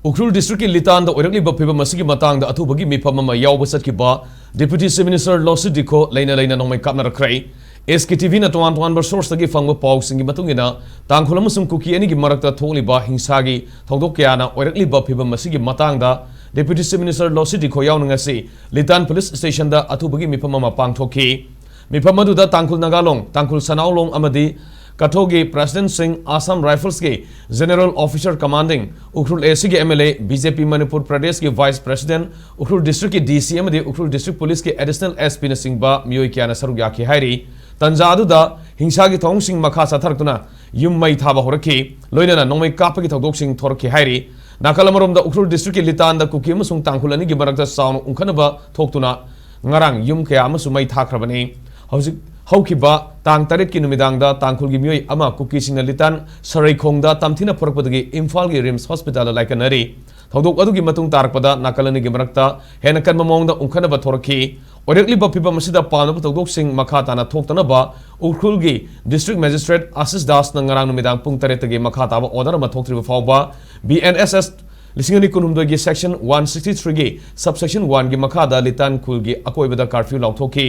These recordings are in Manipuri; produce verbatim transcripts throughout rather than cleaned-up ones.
ꯎꯈ꯭ꯔꯨꯜ ꯗꯤꯁꯇ꯭ꯔꯤꯛꯀꯤ ꯂꯤꯇꯥꯟꯗ ꯑꯣꯏꯔꯛꯂꯤꯕ ꯐꯤꯕꯝ ꯑꯁꯤꯒꯤ ꯃꯇꯥꯡꯗ ꯑꯊꯨꯕꯒꯤ ꯃꯤꯐꯝ ꯑꯃ ꯌꯥꯎꯕ ꯆꯠꯈꯤꯕ ꯗꯤꯄ꯭ꯌꯨꯇꯤ ꯆꯤꯐ ꯃꯤꯅꯤꯁꯇꯔ ꯂꯣꯁꯤ ꯗꯤꯈꯣ ꯂꯩꯅ ꯂꯩꯅ ꯅꯣꯡꯃꯩ ꯀꯥꯞꯅꯔꯛꯈ꯭ꯔꯦ꯫ ꯑꯦꯁ ꯀꯦ ꯇꯤ ꯚꯤꯅ ꯇꯣꯉꯥꯟ ꯇꯣꯉꯥꯟꯕ ꯁꯣꯔꯁꯇꯒꯤ ꯐꯪꯕ ꯄꯥꯎꯁꯤꯡꯒꯤ ꯃꯇꯨꯡ ꯏꯟꯅ, ꯇꯥꯡꯈꯨꯜ ꯑꯃꯁꯨꯡ ꯀꯨꯀꯤ ꯑꯅꯤꯒꯤ ꯃꯔꯛꯇ ꯊꯣꯛꯂꯤꯕ ꯍꯤꯡꯁꯥꯒꯤ ꯊꯧꯗꯣꯛ ꯀꯌꯥꯅ ꯑꯣꯏꯔꯛꯂꯤꯕ ꯐꯤꯕꯝ ꯑꯁꯤꯒꯤ ꯃꯇꯥꯡꯗ ꯗꯤꯄ꯭ꯌꯨꯇꯤ ꯆꯤꯐ ꯃꯤꯅꯤꯁꯇꯔ ꯂꯣꯁꯤ ꯗꯤꯈꯣ ꯌꯥꯎꯅ ꯉꯁꯤ ꯂꯤꯇꯥꯟ ꯄꯨꯂꯤꯁ ꯁ꯭ꯇꯦꯁꯟꯗ ꯑꯊꯨꯕꯒꯤ ꯃꯤꯐꯝ ꯑꯃ ꯄꯥꯡꯊꯣꯛꯈꯤ꯫ ꯃꯤꯐꯝ ꯑꯗꯨꯗ ꯇꯥꯡꯈꯨꯜ ꯅꯥꯒꯥꯂꯣꯡ, ꯇꯥꯡꯈꯨꯜ ꯁꯅꯥꯎꯂꯣꯡ ꯑꯃꯗꯤ ꯀꯊꯣꯒꯤ ꯄ꯭ꯔꯦꯁꯤꯗꯦꯟꯠꯁꯤꯡ, ꯑꯁꯥꯝ ꯔꯥꯏꯐꯜꯁꯀꯤ ꯖꯦꯅꯔꯦꯜ ꯑꯣꯐꯤꯁꯔ ꯀꯃꯥꯟꯗꯤꯡ ꯎꯈ꯭ꯔꯨꯜ ꯑꯦꯁꯤꯒꯤ M L A, B J P Manipur ꯄ꯭ꯔꯗꯦꯁꯀꯤ ꯚꯥꯏꯁ ꯄ꯭ꯔꯦꯁꯤꯗꯦꯟꯠ, ꯎꯈ꯭ꯔꯨꯜ ꯗꯤꯁꯇ꯭ꯔꯤꯛꯀꯤ ꯗꯤ ꯁꯤ ꯑꯃꯗꯤ ꯎꯈ꯭ꯔꯨꯜ ꯗꯤꯁꯇ꯭ꯔꯤꯛ ꯄꯨꯂꯤꯁꯀꯤ ꯑꯦꯗꯤꯁꯅꯦꯜ ꯑꯦꯁ ꯄꯤꯅꯆꯤꯡꯕ ꯃꯤꯑꯣꯏ ꯀꯌꯥꯅ ꯁꯔꯨꯛ ꯌꯥꯈꯤ ꯍꯥꯏꯔꯤ꯫ ꯇꯟꯖꯥ ꯑꯗꯨꯗ ꯍꯤꯡꯁꯥꯒꯤ ꯊꯧꯑꯣꯡꯁꯤꯡ ꯃꯈꯥ ꯆꯠꯊꯔꯛꯇꯨꯅ ꯌꯨꯝ ꯃꯩ ꯊꯥꯕ ꯍꯧꯔꯛꯈꯤ, ꯂꯣꯏꯅꯅ ꯅꯣꯡꯃꯩ ꯀꯥꯞꯄꯒꯤ ꯊꯧꯗꯣꯛꯁꯤꯡ ꯊꯣꯔꯛꯈꯤ ꯍꯥꯏꯔꯤ꯫ ꯅꯥꯀꯜ ꯑꯃꯔꯣꯝꯗ ꯎꯈ꯭ꯔꯨꯜ ꯗꯤꯁꯇ꯭ꯔꯤꯛꯀꯤ ꯂꯤꯇꯥꯟꯗ ꯀꯨꯀꯤ ꯑꯃꯁꯨꯡ ꯇꯥꯡꯈꯨꯜ ꯑꯅꯤꯒꯤ ꯃꯔꯛꯇ ꯆꯥꯎꯅ ꯎꯪꯈꯠꯅꯕ ꯊꯣꯛꯇꯨꯅ ꯉꯔꯥꯡ ꯌꯨꯝ ꯀꯌꯥ ꯑꯃꯁꯨ ꯃꯩ ꯊꯥꯈ꯭ꯔꯕꯅꯤ꯫ ꯍꯧꯖꯤꯛ ꯍꯧꯈꯤꯕ ꯇꯥꯡ ꯇꯔꯦꯠꯀꯤ ꯅꯨꯃꯤꯗꯥꯡꯗ ꯇꯥꯡꯈꯨꯜꯒꯤ ꯃꯤꯑꯣꯏ ꯑꯃ ꯀꯨꯀꯤꯁꯤꯡꯅ ꯂꯤꯇꯥꯟ ꯁꯔꯩꯈꯣꯡꯗ ꯇꯝꯊꯤꯅ ꯐꯨꯔꯛꯄꯗꯒꯤ ꯏꯝꯐꯥꯜꯒꯤ ꯔꯤꯝꯁ ꯍꯣꯁꯄꯤꯇꯥꯜꯗ ꯂꯥꯏꯀꯠꯅꯔꯤ꯫ ꯊꯧꯗꯣꯛ ꯑꯗꯨꯒꯤ ꯃꯇꯨꯡ ꯇꯥꯔꯛꯄꯗ ꯅꯥꯀꯜ ꯑꯅꯤꯒꯤ ꯃꯔꯛꯇ ꯍꯦꯟꯅ ꯀꯟꯕ ꯃꯑꯣꯡꯗ ꯎꯪꯈꯠꯅꯕ ꯊꯣꯔꯛꯈꯤ꯫ ꯑꯣꯏꯔꯛꯂꯤꯕ ꯐꯤꯕꯝ ꯑꯁꯤꯗ ꯄꯥꯝꯅꯕ ꯊꯧꯗꯣꯛꯁꯤꯡ ꯃꯈꯥ ꯇꯥꯅ ꯊꯣꯛꯇꯅꯕ ꯎꯈ꯭ꯔꯨꯜꯒꯤ ꯗꯤꯁꯇ꯭ꯔꯤꯛ ꯃꯦꯖꯤꯁꯇ꯭ꯔꯦꯠ ꯑꯥꯁꯤꯁ ꯗꯥꯁꯅ ꯉꯔꯥꯡ ꯅꯨꯃꯤꯗꯥꯡ ꯄꯨꯡ ꯇꯔꯦꯠꯇꯒꯤ ꯃꯈꯥ ꯇꯥꯕ ꯑꯣꯔꯗꯔ ꯑꯃ ꯊꯣꯛꯇ꯭ꯔꯤꯕ ꯐꯥꯎꯕ ꯕꯤ ꯑꯦꯟ ꯑꯦꯁ ꯑꯦꯁ ꯂꯤꯁꯤꯡ ꯑꯅꯤ ꯀꯨꯟꯍꯨꯝꯗꯣꯏꯒꯤ ꯁꯦꯛꯁꯟ ꯋꯥꯟ ꯁꯤꯛꯁꯇꯤ ꯊ꯭ꯔꯤꯒꯤ ꯁꯕ ꯁꯦꯛꯁꯟ ꯋꯥꯟꯒꯤ ꯃꯈꯥꯗ ꯂꯤꯇꯥꯟ ꯈꯨꯜꯒꯤ ꯑꯀꯣꯏꯕꯗ ꯀꯥꯔꯐ꯭ꯌꯨ ꯂꯥꯎꯊꯣꯛꯈꯤ꯫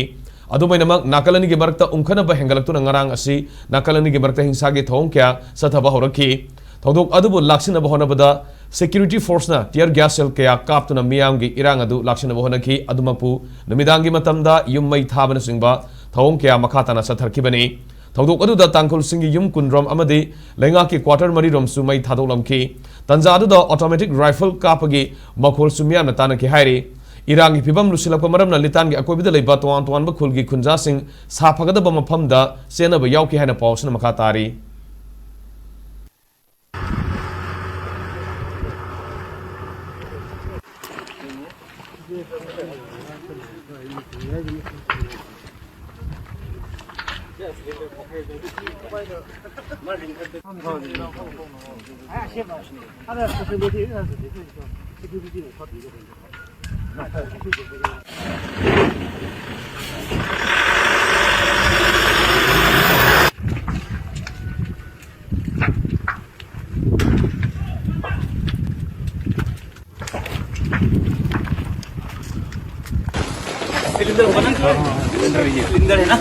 ꯑꯗꯨꯝ ꯑꯣꯏꯅꯃꯛ, ꯅꯥꯀꯜ ꯑꯅꯤꯒꯤ ꯃꯔꯛꯇ ꯎꯪꯈꯠꯅꯕ ꯍꯦꯟꯒꯠꯂꯛꯇꯨꯅ ꯉꯔꯥꯡ ꯑꯁꯤ ꯅꯥꯀꯜ ꯑꯅꯤꯒꯤ ꯃꯔꯛꯇ ꯍꯤꯡꯁꯥꯒꯤ ꯊꯧꯑꯣꯡ ꯀꯌꯥ ꯆꯠꯊꯕ ꯍꯧꯔꯛꯈꯤ꯫ ꯊꯧꯗꯣꯛ ꯑꯗꯨꯕꯨ ꯂꯥꯛꯁꯤꯟꯅꯕ ꯍꯣꯠꯅꯕꯗ ꯁꯦꯀ꯭ꯌꯨꯔꯤꯇꯤ ꯐꯣꯔꯁꯅ ꯇꯤꯌꯔ ꯒ꯭ꯌꯥꯁ ꯁꯦꯜ ꯀꯌꯥ ꯀꯥꯞꯇꯨꯅ ꯃꯤꯌꯥꯝꯒꯤ ꯏꯔꯥꯡ ꯑꯗꯨ ꯂꯥꯛꯁꯤꯟꯅꯕ ꯍꯣꯠꯅꯈꯤ꯫ ꯑꯗꯨꯃꯛꯄꯨ, ꯅꯨꯃꯤꯗꯥꯡꯒꯤ ꯃꯇꯝꯗ ꯌꯨꯝ ꯃꯩ ꯊꯥꯕꯅꯆꯤꯡꯕ ꯊꯧꯑꯣꯡ ꯀꯌꯥ ꯃꯈꯥ ꯇꯥꯅ ꯆꯠꯊꯔꯛꯈꯤꯕꯅꯤ꯫ ꯊꯧꯗꯣꯛ ꯑꯗꯨꯗ ꯇꯥꯡꯈꯨꯜꯁꯤꯡꯒꯤ ꯌꯨꯝ ꯀꯨꯟꯔꯣꯝ ꯑꯃꯗꯤ ꯂꯩꯉꯥꯛꯀꯤ ꯀ꯭ꯋꯥꯇꯔ ꯃꯔꯤꯔꯣꯝꯁꯨ ꯃꯩ ꯊꯥꯗꯣꯛꯂꯝꯈꯤ꯫ ꯇꯟꯖꯥ ꯑꯗꯨꯗ ꯑꯣꯇꯣꯃꯦꯇꯤꯛ ꯔꯥꯏꯐꯜ ꯀꯥꯞꯄꯒꯤ ꯃꯈꯣꯜꯁꯨ ꯃꯤꯌꯥꯝꯅ ꯇꯥꯅꯈꯤ ꯍꯥꯏꯔꯤ꯫ ꯏꯔꯥꯡꯒꯤ ꯐꯤꯕꯝ ꯂꯨꯁꯤꯜꯂꯛꯄ ꯃꯔꯝꯅ ꯂꯤꯇꯥꯟꯒꯤ ꯑꯀꯣꯏꯕꯗ ꯂꯩꯕ ꯇꯣꯉꯥꯟ ꯇꯣꯉꯥꯟꯕ ꯈꯨꯜꯒꯤ ꯈꯨꯟꯖꯥꯁꯤꯡ ꯁꯥꯐꯒꯗꯕ ꯃꯐꯝꯗ ꯆꯦꯟꯅꯕ ꯌꯥꯎꯈꯤ ꯍꯥꯏꯅ ꯄꯥꯎꯁꯤꯅ ꯃꯈꯥ ꯇꯥꯔꯤ꯫ अंदर है ना।